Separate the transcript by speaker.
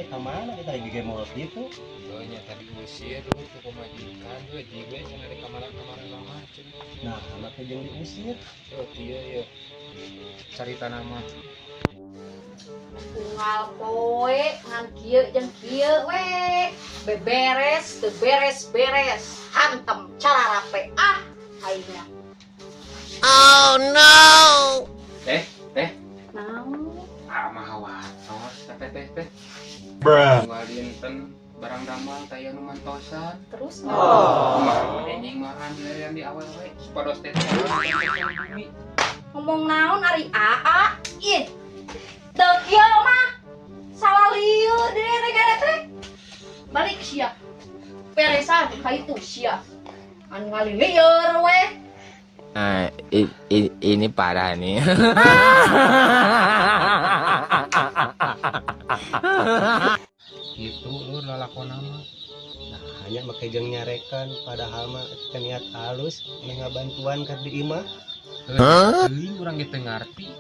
Speaker 1: Ka mana kita lagi ge mau gitu?
Speaker 2: Oh, nya tadi usir lu tuh pamajikan tuh jiga cenah di kamar-kamar lama cenah.
Speaker 1: Nah, make jeung diusir.
Speaker 2: Oh, iya ya. Carita nama.
Speaker 3: Unggal poe ngan kieu jeung kieu we. Beberes teu beres-beres, hantem cararape ah aingnya.
Speaker 2: Teh, teh.
Speaker 3: Naon?
Speaker 2: Ah, mah watos teh teh teh.
Speaker 1: Bruh.
Speaker 2: Unggal dinten barang damal taya nu mantosan.
Speaker 3: Terus?
Speaker 2: Kumaha enjing mah yang di awal we supados teh teh bumi.
Speaker 3: Ngomong naon ari aa? Ih. Teu kieu mah. Salah lieur deh teh teh. Balik sia. Beresan ka itu sia. Anu ngalilieur we.
Speaker 4: Nah, ini parah nih.
Speaker 2: Gitu lu lalakona mah.
Speaker 1: Nah, hanya make jeung nyarekan, padahal mah teh niat halus meh ngabantuan ka di imah.
Speaker 2: Heuh, urang ge teu ngarti.